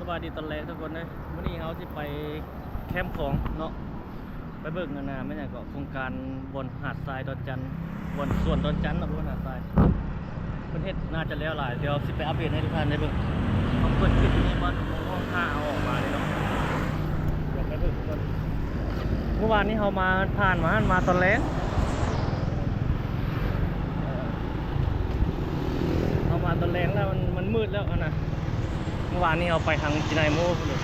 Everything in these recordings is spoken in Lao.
ສະບາຍດີຕອນແລງທຸກຄົນເດີ. ມື້ນີ້ເຮົາຊິໄປແຄມຂອງເນາະ ໄປເບິ່ງອັນນ່າ ແມ່ນຫຍັງເກາະ ໂຄງການບ່ອນຫາດຊາຍດອນຈັນ ບ່ອນສວນດອນຈັນເນາະ ບໍ່ແມ່ນຫາດຊາຍ ເພິ່ນເຮັດໜ້າຈະແລ້ວຫຼາຍ ດຽວຊິໄປອັບເດດໃຫ້ທຸກທ່ານໄດ້ເບິ່ງ. ເພິ່ນເຮັດຢູ່ນີ້ ບ້ານຫ້ອງຫ້າເອົາອອກມາເລີຍເນາະ ດຽວໄປເບິ່ງກ່ອນ. ເມື່ອວານນີ້ເຮົາມາ ຜ່ານມາຫັ້ນ ມາຕອນແລງ ເອີ ເຮົາມາຕອນແລງແລ້ວ ມັນ ມັນມືດແລ້ວຫັ້ນນະ. ເມື່ອວານນີ້ເຮົາໄປທາງຈີນາຍໂມພຸ້ນເລີຍ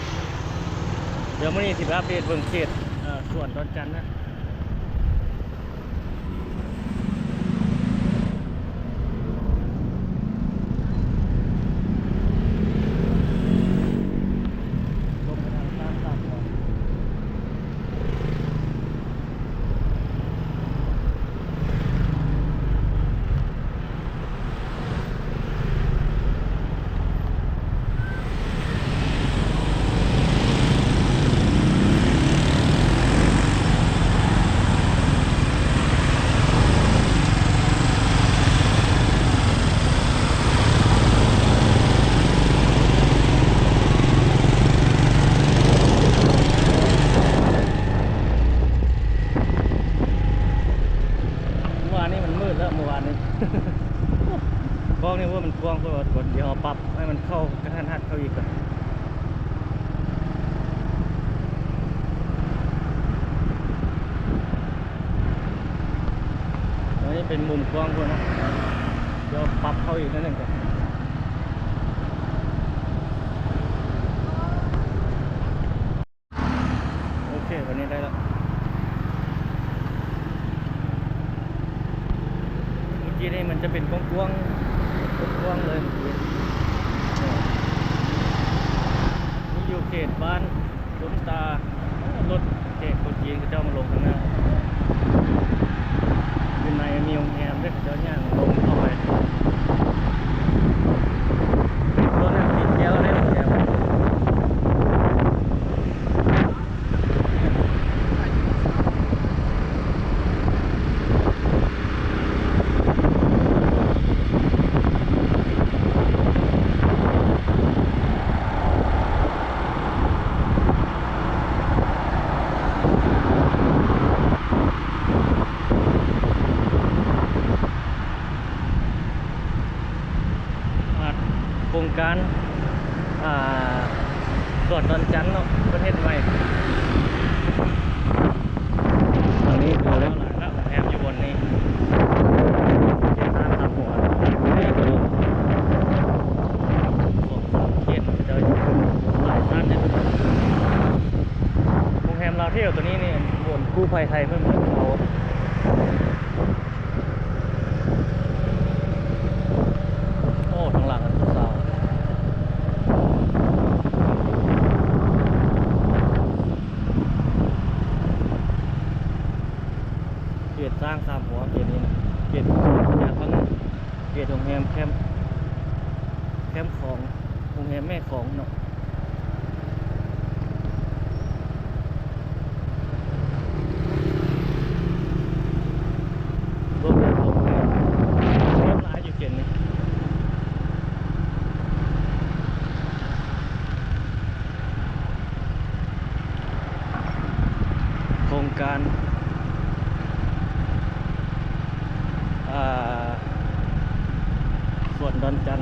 ດຽວມື້ນີ້ຊິໄປອັບເດດເບິ່ງເຂດ ເອີ ສວນດອນຈັນນະ. ລົງໄປທາງຊານສາມຫົວ. ເມື່ອວານນີ້ມັນມືດແລ້ວ ເມື່ອວານນີ້ ກ້ອງນີ້ວ່າມັນກວ້າງໂພດວ່າທຸກຄົນ ດຽວເຮົາປັບໃຫ້ມັນເຂົ້າກະທັນຫັນເຂົ້າອີກກ່ອນ. ອັນນີ້ເປັນມຸມກວ້າງພຸ້ນເນາະ ດຽວປັບເຂົ້າອີກໜ້ອຍໜຶ່ງກ່ອນ. ໂອເຄ ບັດນີ້ໄດ້ແລ້ວ. ເມື່ອກີ້ນີ້ມັນຈະເປັນກວ້າງໆ ກວ້າງໆເລີຍເມື່ອກີ້ ນີ້ຢູ່ເຂດບ້ານ ດົນຕາ ລົດແຂກຄົນຈີນເຂົາເຈົ້າມາລົງຂ້າງໜ້າ. ຢູ່ໃນມີໂຮງແຮມເດ້ ເຂົາເຈົ້າຍ່າງລົງເຂົ້າໄປ. ໂຕນັ້ນຕິດແກ້ວເດ້ໂຮງແຮມ. ໂຄງການ ອ່າ ສວນດອນຈັນເນາະ ເພິ່ນເຮັດໃໝ່. ອັນນີ້ເຂົາແລ້ວຫຼາຍແລ້ວ ໂຮງແຮມຢູ່ບ່ອນນີ້ ເຂດຊານສາມຫົວ ນີ້ກໍລົງສອງສາມເຂດ ເຂົາເຈົ້າຢູ່ຫຼາຍຊານເດ້. ໂຮງແຮມລາວທຽວໂຕນີ້ນີ້ ບ່ອນກູ້ໄພໄທເພິ່ນເອົາ ໂອ້ ທາງຫຼັງອັນຜູ້ສາວ ເຂດຊ້າງສາມຫົວ ເຂດນີ້ນະ ເຂດ ເຂດໂຮງແຮມແຄມ ແຄມຂອງ ໂຮງແຮມແມ່ຂອງເນາະ. ລວມແລ້ວໂຮງແຮມ ໂຮງແຮມຫຼາຍຢູ່ເຂດນີ້. ໂຄງການ ອ່າ ສວນດອນຈັນ.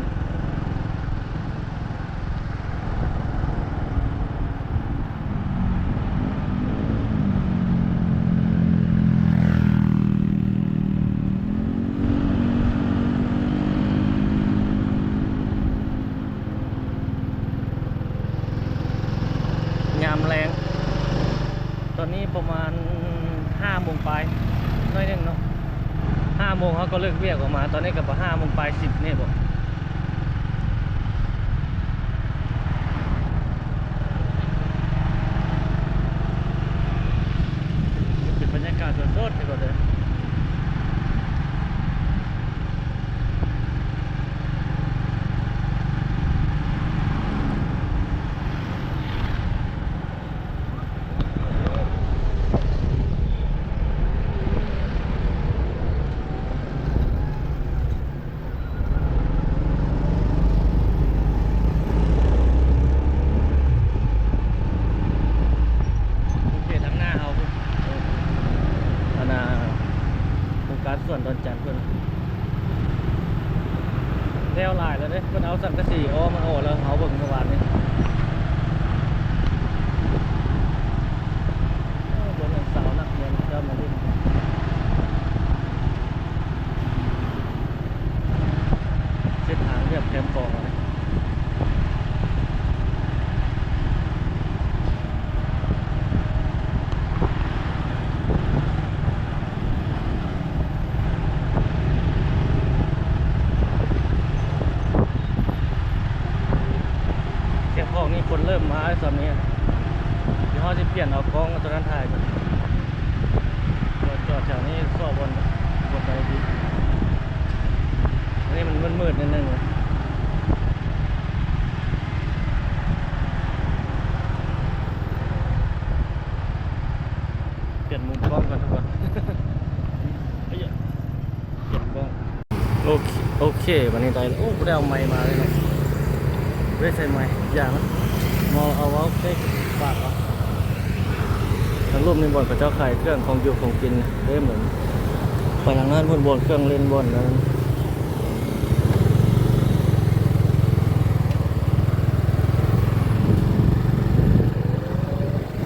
ຍາມແລງ ຕອນນີ້ປະມານຫ້າໂມງປາຍໜ້ອຍໜຶ່ງເນາະ ຫ້າໂມງເຮົາກໍເລີກວຽກອອກມາ ຕອນນີ້ກໍປະມານຫ້າໂມງປາຍສິບນີ້ບໍ ເປັນບັນຍາກາດສົດໆ ເດີ. ໂ ແລ້ວຫຼາຍແລ້ວເດ້ ເພິ່ນເອົາສັງກະສີອ້ອມມາ ເອົາແລ້ວ ເຮົາເບິ່ງເມື່ອວານນີ້. ໂອ້ ບໍ່ແມ່ນສາວນັກຮຽນເຈົ້າມາຫຼິ້ນ. ເສັ້ນທາງລຽບແຄມຂອງເນາະ. ແຄມຂອງນີ້ຄົນເລີ່ມມາແລ້ວຊ່ວງນີ້. ດຽວເຮົາຊິປ່ຽນເອົາກ້ອງຕົວນັ້ນຖ່າຍກ່ອນ. ຈອດແຖວນີ້ຊອກບ່ອນ ບ່ອນໃດດີ? ອັນນີ້ມັນມືດໆ ໜ້ອຍໜຶ່ງ. ປ່ຽນມຸມກ້ອງກ່ອນທຸກຄົນ. ປ່ຽນກ້ອງ. ໂອເຄ ໂອເຄ ບາດນີ້ໄດ້ແລ້ວ. ໂອ້ ບໍ່ໄດ້ເອົາໄມມາເລີຍເນາະ. ບໍ່ໄດ້ໃສ່ໄມ ຢ່າງ ເອົາ ເອົາ ເອົາ ເອົາ ປາກເອົາ. ທາງລຸ່ມນີ້ບ່ອນເຂົາເຈົ້າຂາຍເຄື່ອງຂອງຢູ່ຂອງກິນເຕັມເລີຍ. ໄປທາງນັ້ນພຸ້ນ ບ່ອນເຄື່ອງຫຼິ້ນ ບ່ອນນັ້ນ.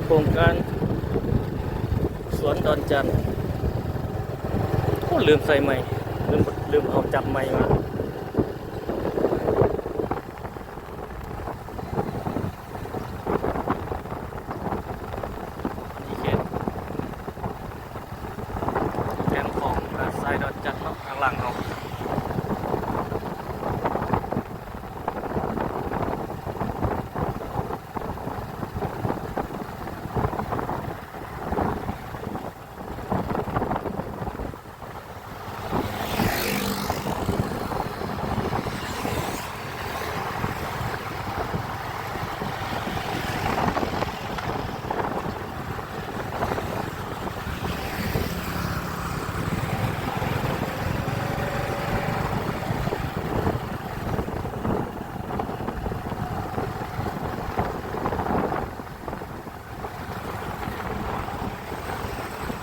ໂຄງການສວນດອນຈັນ. ໂອ້ ລືມໃສ່ໄມ ລືມ ລືມເອົາຈັບໄມມາ. ອັນນີ້ເຂດແຄມຂອງຫາດຊາຍດອນຈັນເນາະ ທາງຫຼັງເຮົາ.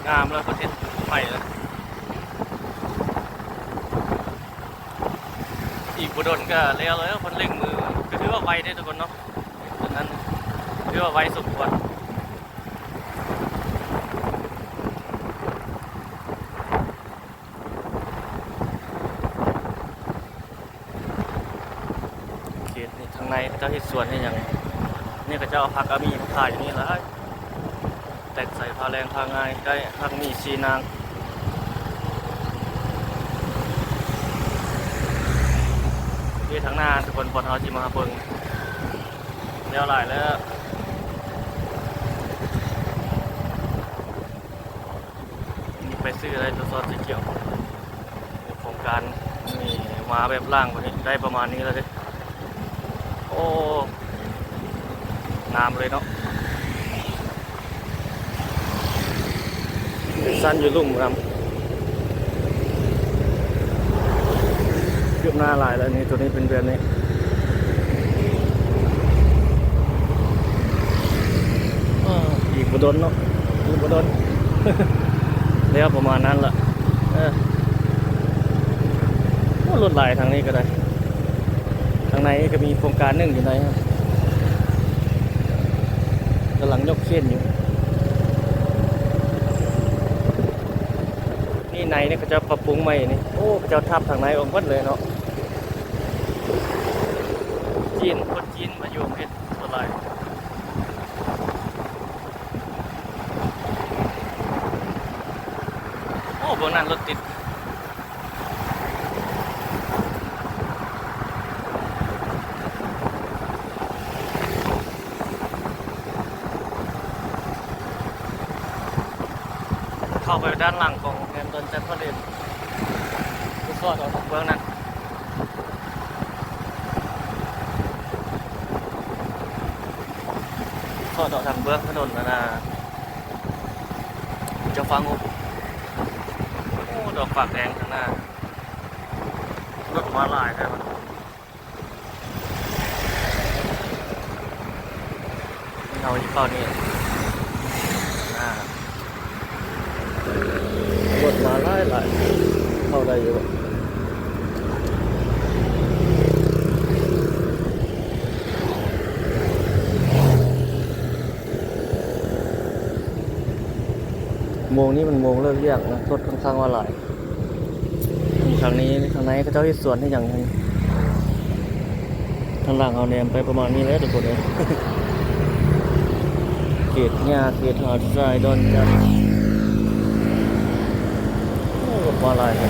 ງາມແລ້ວ ປະເທດໄທແລ້ວ. ອີກບໍ່ດົນກໍແລ້ວແລ້ວ ເພິ່ນເລັ່ງມື ກໍຖືວ່າໄວເດ້ທຸກຄົນເນາະ. ອັນນັ້ນຖືວ່າໄວສົມຄວນ. ເຂດນີ້ທາງໃນເຂົາເຈົ້າເຮັດສວນເຮັດຫຍັງ. ນີ້ເຂົາເຈົ້າເອົາຜັກອາມີມາຂາຍຢູ່ນີ້ຫຼາຍ. ແຕກໃສ່ຜ້າແລງຜ້າງ່າຍ ໄດ້ຜັກມີສີ່ນາງ. ນີ້ທາງໜ້າທຸກຄົນ ບ່ອນເຮົາຊິມາເບິ່ງ ແລ້ວຫຼາຍແລ້ວ. ນີ້ໄປຊື້ໄດ້ຕົວຊອດສີຂຽວ. ໂຄງການນີ້ມາແບບລ່າງບັດນີ້ ໄດ້ປະມານນີ້ແລ້ວເດ້. ໂອ້ ງາມເລີຍເນາະ. ເປັນຊັ້ນຢູ່ລຸ່ມນຳ. ຄືບໜ້າຫຼາຍແລ້ວນີ້ ຕົວນີ້ເປັນແບບນີ້. ເອີ ອີກບໍ່ດົນເນາະ ອີກບໍ່ດົນ ແລ້ວປະມານນັ້ນລະ. ເອີ ໂອ້ ລົດຫຼາຍທາງນີ້ກໍໄດ້. ທາງໃນກໍມີໂຄງການໜຶ່ງຢູ່ໃນ ກຳລັງຍົກເຄນຢູ່. ນີ້ໃນນີ້ເຂົາເຈົ້າປັບປຸງໃໝ່ນີ້. ໂອ້ ເຂົາເຈົ້າທັບທາງໃນອອກໝົດເລີຍເນາະ. ຈີນ ຄົນຈີນມາຢູ່ເຮັດສ່ວນຫຼາຍ. ໂອ້ ເບິ່ງນັ້ນລົດຕິດ. ເຂົ້າໄປດ້ານຫຼັງຂອງໂຮງແຮມດອນຈັນພາເລດ ສອດອອກທາງເບື້ອງນັ້ນ ສອດອອກທາງເບື້ອງຖະໜົນອັນນ່າ ເຈົ້າຟ້າງຸບ. ໂອ້ ດອກປາກແດງຂ້າງໜ້າ ລົດມາຫຼາຍແທ້. ເຮົາຢູ່ເຂົ້ານີ້ ອ່າ ລົດມາຫຼາຍໆ ເຂົ້າໄດ້ຢູ່ບໍ່? ໂມງນີ້ມັນໂມງເລີກວຽກນະ, ລົດຂ້ອນຂ້າງວ່າຫຼາຍ. ທາງນີ້ ທາງໃນເຂົາເຈົ້າເຮັດສວນເຮັດຫຍັງ. ທາງຫຼັງເຮົາແນມໄປປະມານນີ້ແຫຼະທຸກຄົນເອີຍ. ເຂດຫຍ້າ ເຂດຫາດຊາຍດອນຈັນ. ໂອ້ ລົດມາຫຼາຍແທ້.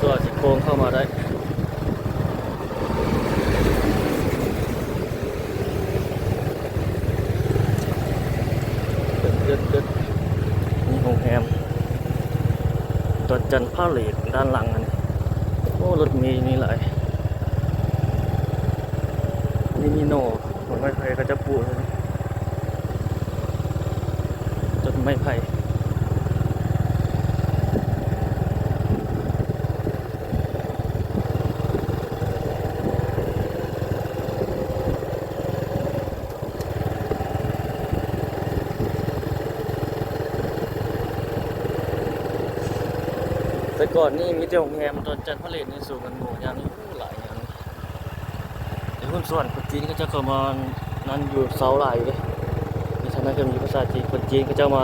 ສ່ວນຊິໂຄ້ງເຂົ້າມາໄດ້. ເດີດໆ ມີໂຮງແຮມດອນຈັນພາເລດດ້ານຫຼັງຫັ້ນ. ໂອ້ ລົດມີນີ້ຫຼາຍ. ນີ້ມີໂນ ຕົ້ນໄມ້ໄຜ່ເຂົາເຈົ້າປູກ ຕົ້ນໄມ້ໄຜ່. ແຕ່ກ່ອນນີ້ມີແຕ່ໂຮງແຮມດອນຈັນພາເລດນີ້ ສູງກັນໝູ່ຍາມນີ້ ໂອ້ ຫຼາຍຍາມນີ້. ໃນຫຸ້ນສວນຄົນຈີນເຂົາເຈົ້າກໍມານັ້ນຢູ່ເຊົາຫຼາຍຢູ່ເດ້. ໃນທາງນັ້ນກໍມີພາສາຈີນ ຄົນຈີນເຂົາເຈົ້າມາ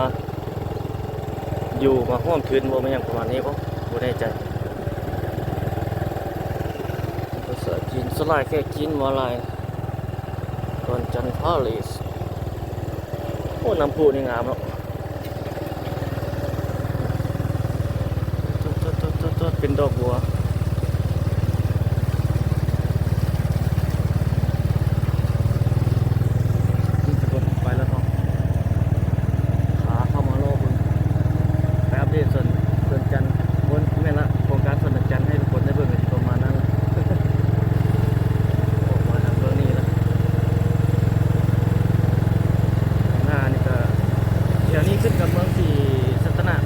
ຢູ່ ມາຮ່ວມທຶນບໍ່ ແມ່ນຫຍັງປະມານນີ້ບໍ່ ບໍ່ແນ່ໃຈ. ພາສາຈີນ ສ່ວນຫຼາຍແຂກຈີນມາຫຼາຍ. ດອນຈັນພາເລດ. ໂອ້ ນ້ຳພຸນີ້ງາມເນາະ. ໂຕດໆໆໆ ເປັນດອກບົວ. ໄປແລ້ວເນາະ ພາເຂົ້າມາເລາະເບິ່ງ ໄປອັບເດດສວນດອນຈັນ. ບໍ່ແມ່ນລະ ໂຄງການສວນດອນຈັນໃຫ້ທຸກຄົນໄດ້ເບິ່ງປະມານນັ້ນ. ອອກມາທາງເບື້ອງນີ້ລະ ໜ້ານີ້ກະ ແຖວນີ້ຂຶ້ນກັບເມືອງສີສັດຕະນາກ.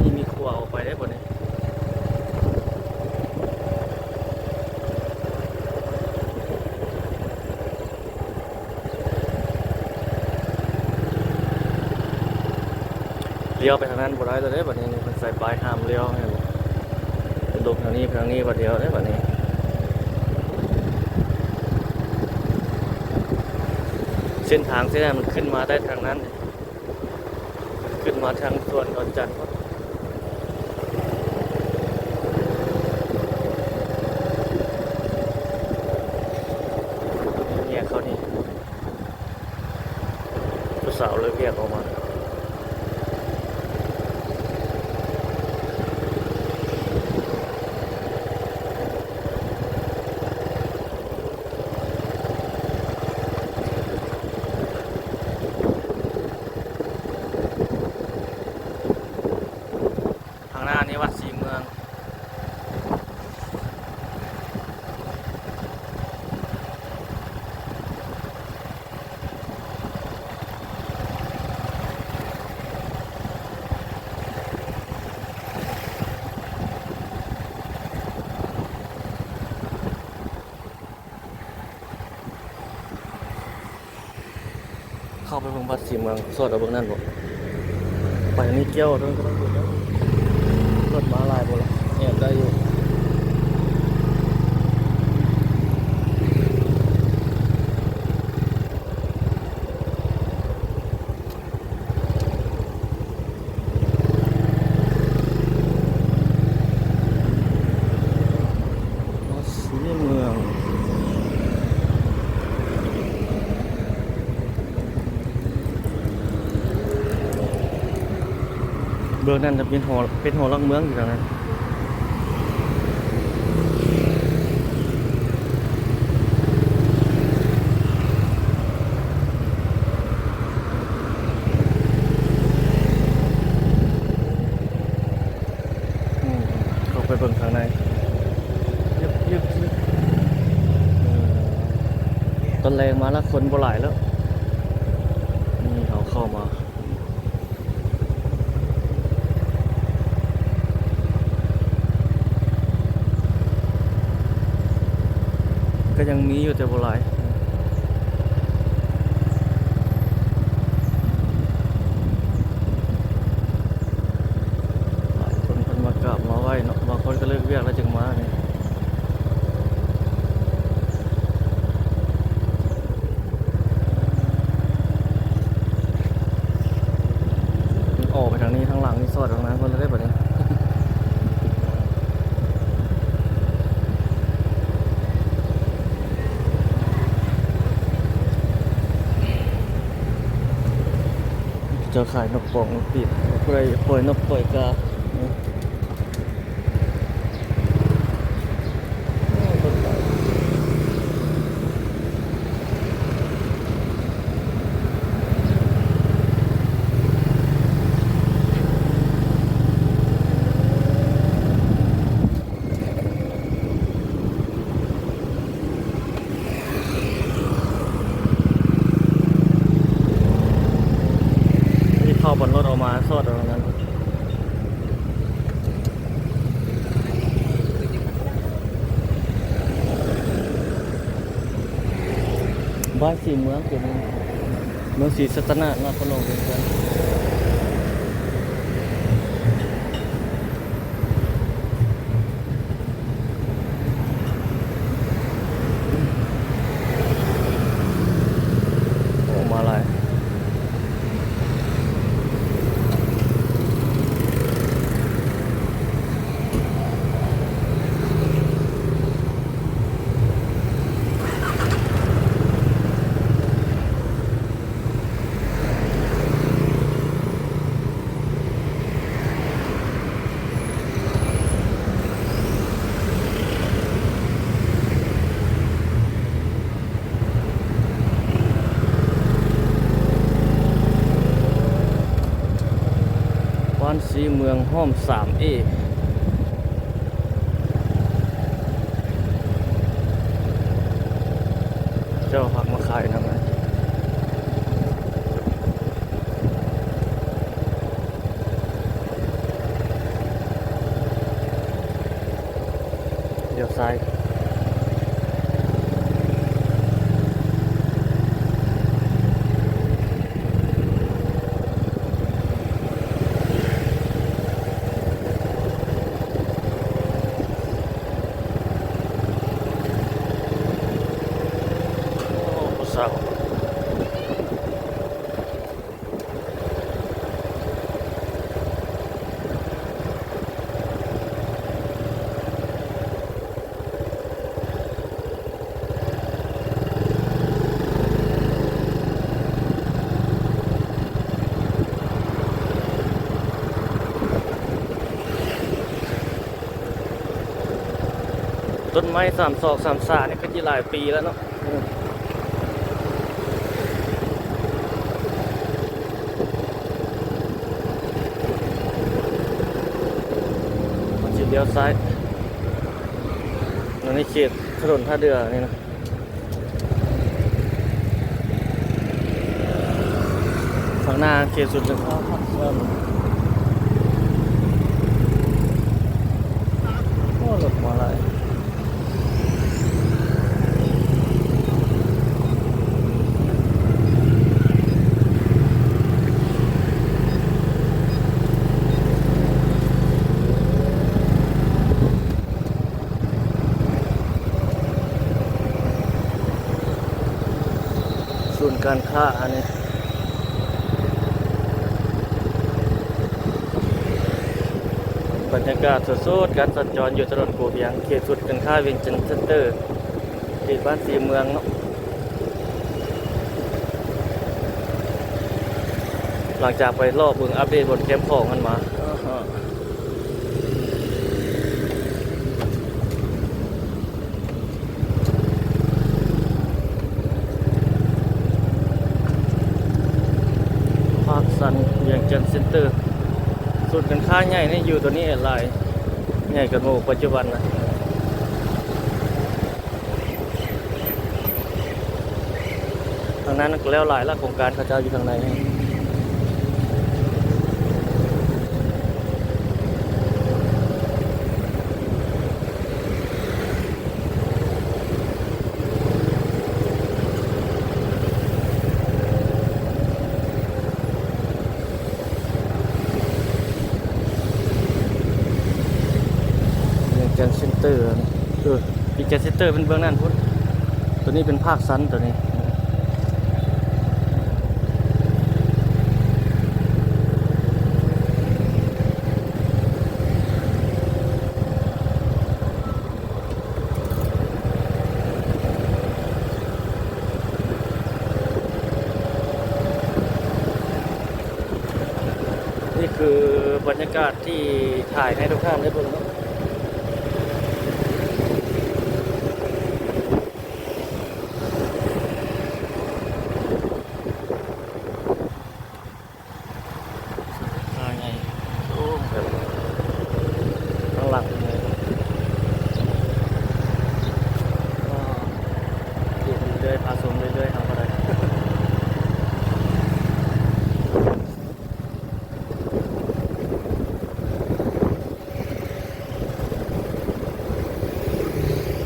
ນີ້ມີຂົວອອກໄປໄດ້ບໍ່ນີ້? ລ້ຽວໄປທາງນັ້ນບໍ່ໄດ້ແລ້ວເດ້ ບັດນີ້ ນີ້ເພິ່ນໃສ່ປ້າຍຫ້າມລ້ຽວ ເຫັນບໍ່? ລົງທາງນີ້ ໄປທາງນີ້ ບັດດຽວເດ້ ບັດນີ້. ເສັ້ນທາງເສັ້ນນັ້ນມັນຂຶ້ນມາໄດ້ທາງນັ້ນ ຂຶ້ນມາທາງສວນດອນຈັນພຸ້ນ. ແຍກເຂົ້ານີ້ ຜູ້ສາວເລີກວຽກອອກມາ. ຂ້າງໜ້ານີ້ວັດສີເມືອງ. ເຂົ້າໄປເບິ່ງວັດສີເມືອງ ສອດເອົາເບິ່ງນັ້ນບໍ່? ໄປນີ້ກ່ຽວເຖິງ ລົດມາຫຼາຍບໍ່ລະ? ແອບໄດ້ຢູ່. ວັດສີເມືອງ ເບິ່ງນັ້ນຈະເປັນຫໍ ເປັນຫໍຫຼັກເມືອງຢູ່ແຖວນັ້ນ. ອືມ ເຂົ້າໄປເບິ່ງຂ້າງໃນ. ອືມ ຕອນແລງມາລະຄົນບໍ່ຫຼາຍແລ້ວ. ນີ້ເຮົາເຂົ້າມາ. ໂ ກໍຍັງມີຢູ່ ແຕ່ບໍ່ຫຼາຍ. ຫຼາຍຄົນເພິ່ນມາກາບມາໄຫວ້ເນາະ, ບາງຄົນກໍເລີກວຽກແລ້ວຈຶ່ງມານີ້. ອອກໄປທາງນີ້, ທາງຫຼັງນີ້ສອດອອກມາເພິ່ນເລີຍໄດ້ບັດນີ້. ເຈົ້າຂາຍນົກປ່ອງນົກປີກ, ຜູ້ໃດປ່ອຍນົກປ່ອຍກາ. ນີ້ເຂົ້າບ່ອນລົດອອກມາ ສອດເອົານັ້ນ. ບ້ານສີເມືອງ ເປັນເມືອງສີສັດຕະນາກ ນະຄອນຫຼວງວຽງຈັນ. ໂອ້ ມາຫຼາຍ. ບ້ານສີເມືອງ ຮ່ອມສາມເອ. ເຈົ້າຮັກມາຂາຍນຳ. ລ້ຽວຊ້າຍ. ໂອ້ ຜູ້ສາວ. ຕົ້ນໄມ້ສາມຊອກສາມສານີ້ກໍຊິຫຼາຍປີແລ້ວເນາະ. ມັນຊິລ້ຽວຊ້າຍ ອັນນີ້ເຂດຖະໜົນທ່າເດື່ອນີ້ນະ. ຂ້າງໜ້າເຂດສູນການຄ້າພາກສ່ວນ. ໂອ້ ລົດມາຫຼາຍ. ສູນການຄ້າອັນນີ້ ບັນຍາກາດສົດໆ ການສັນຈອນຢູ່ຖະໜົນຂົວວຽງ ເຂດສູນການຄ້າວຽງຈັນເຊັນເຕີ ເຂດບ້ານສີເມືອງເນາະ. ຫຼັງຈາກໄປເລາະເບິ່ງອັບເດດບ່ອນແຄມຂອງຫັ້ນມາ. ພາກສັນວຽງຈັນເຊັນເຕີ ສູນການຄ້າໃຫຍ່ນີ້ຢູ່ຕົວນີ້ຫຼາຍ ໃຫຍ່ກວ່າໝູ່ປັດຈຸບັນນະ. ທາງນັ້ນກໍແລ້ວຫຼາຍລະ ໂຄງການເຂົາເຈົ້າຢູ່ທາງໃນ. ໂ ເຕີເປັນເບື້ອງນັ້ນພຸ້ນ ໂຕນີ້ເປັນພາກຊັນໂຕນີ້. ນີ້ຄືບັນຍາກາດທີ່ຖ່າຍໃຫ້ທຸກທ່ານໄດ້ເບິ່ງເນາະ. ຜາໃຫຍ່ສູງແບບ ທາງຫຼັງນີ້ ວ້າວ ເບິ່ງເລື້ອຍໆ ພາຊົມເລື້ອຍໆ ເຮົາກໍໄດ້.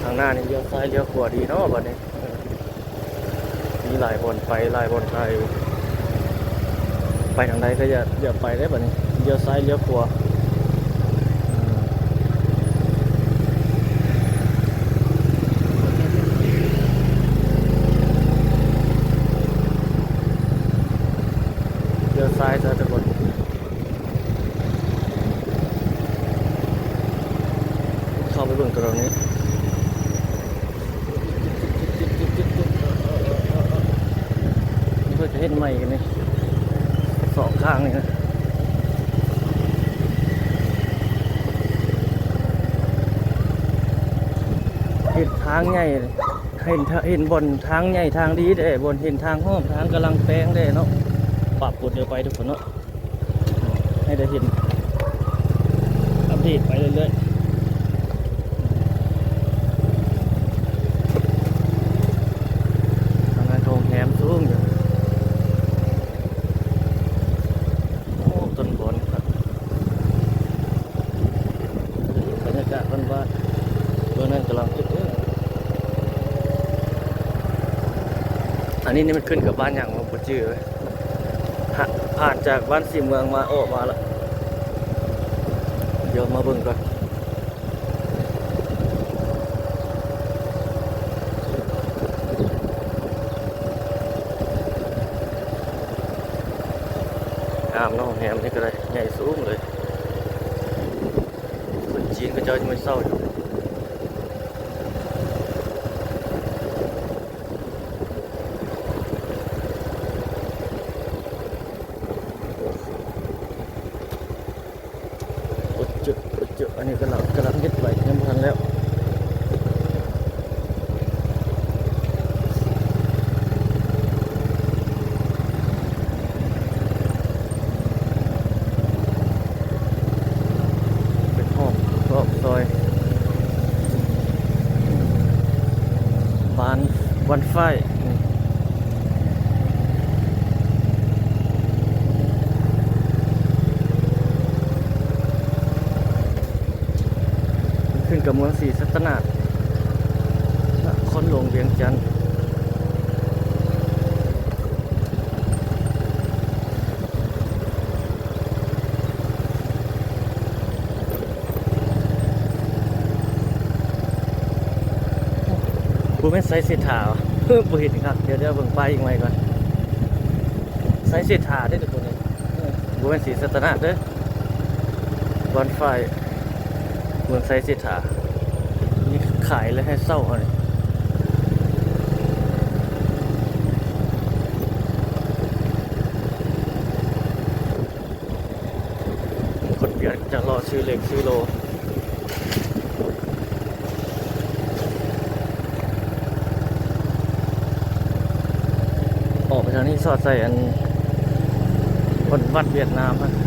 ທາງໜ້ານີ້ລ້ຽວຊ້າຍລ້ຽວຂວາດີເນາະ ບັດນີ້. ມີຫຼາຍບ່ອນໄປ ຫຼາຍບ່ອນຖ່າຍ ໄປທາງໃດກໍຢ່າ ຢ່າໄປເດ້ບັດນີ້ ລ້ຽວຊ້າຍລ້ຽວຂວາ ລ້ຽວຊ້າຍຊະທຸກຄົນ. ເຂົ້າໄປເບິ່ງຕົວນີ້ ເພິ່ນຈະເຮັດໃໝ່ກັນນີ້ ສອງຂ້າງນີ້ນະ ເຮັດທາງໃຫຍ່ ເຫັນ ເຫັນບ່ອນທາງໃຫຍ່ທາງດີເດ້ ບ່ອນເຫັນທາງຫ້ອມ ທາງກຳລັງແປງເດ້ເນາະ ປາກົດເດີໄປທຸກຄົນເນາະ. ໃຫ້ໄດ້ເຫັນ ອັບເດດໄປເລື້ອຍໆ. ທາງນັ້ນໂຮງແຮມສູງຢູ່ ໂອ້ ຕົ້ນບອນຄັກ ບັນຍາກາດບ້ານໆ ເບື້ອງນັ້ນກຳລັງເຮັດເດີ. ອັນນີ້ນີ້ມັນຂຶ້ນກັບບ້ານຫຍັງບໍ່ຈື່ເວີຍ. ຜ່ານຈາກບ້ານສີເມືອງມາ ອອກມາລະ ດຽວມາເບິ່ງກ່ອນ. ງາມເນາະ ໂຮງແຮມນີ້ກໍໄດ້ ໃຫຍ່ສູງເລີຍ. ຄົນຈີນເຂົາເຈົ້າຍັງເຊົ່າຢູ່. ໂອ້ ຈຸດ ຈຸດ ອັນນີ້ກຳລັງ ກຳລັງເຮັດໄວ້ ຍັງບໍ່ທັນແລ້ວ. ເປັນຮອບ ຮອບຊອຍບ້ານວັນຝ້າຍ ຂຶ້ນກັບເມືອງສີສັດຕະນາກ ນະຄອນຫຼວງວຽງຈັນ. ບໍ່ແມ່ນໄຊເສດຖາຫວາ? ບໍ່ເຫັນຄັກ ດຽວ ດຽວເບິ່ງປ້າຍອີກໃໝ່ກ່ອນ. ໄຊເສດຖາເດ້ທຸກຄົນເອີຍ ບໍ່ແມ່ນສີສັດຕະນາກເດີ. ບ້ານຝ້າຍ ເມືອງໄຊເສດຖາ ມີຂາຍ ແລະ ໃຫ້ເຊົ່າເອົານີ້. ຄົນວຽດຈະເລາະຊື້ເຫຼັກຊື້ໂລ. ອອກໄປທາງນີ້ສອດໃສ່ອັນ ເພິ່ນວັດຫວຽດນາມຫັ້ນ. ນີ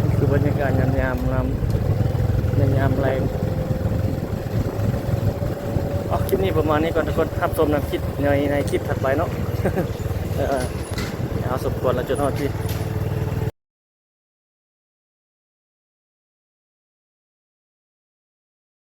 ້ຄືບັນຍາກາດຍາມໆ ໃນຍາມແລງ. ນີ້ປະມານນີ້ກ່ອນທຸກຄົນ ຮັບຊົມນຳຄລິບໃນ ໃນຄລິບຖັດໄປເນາະ. ເອີ ເຮົາສົມຄວນແລ້ວ ຈົນຮອດທີ່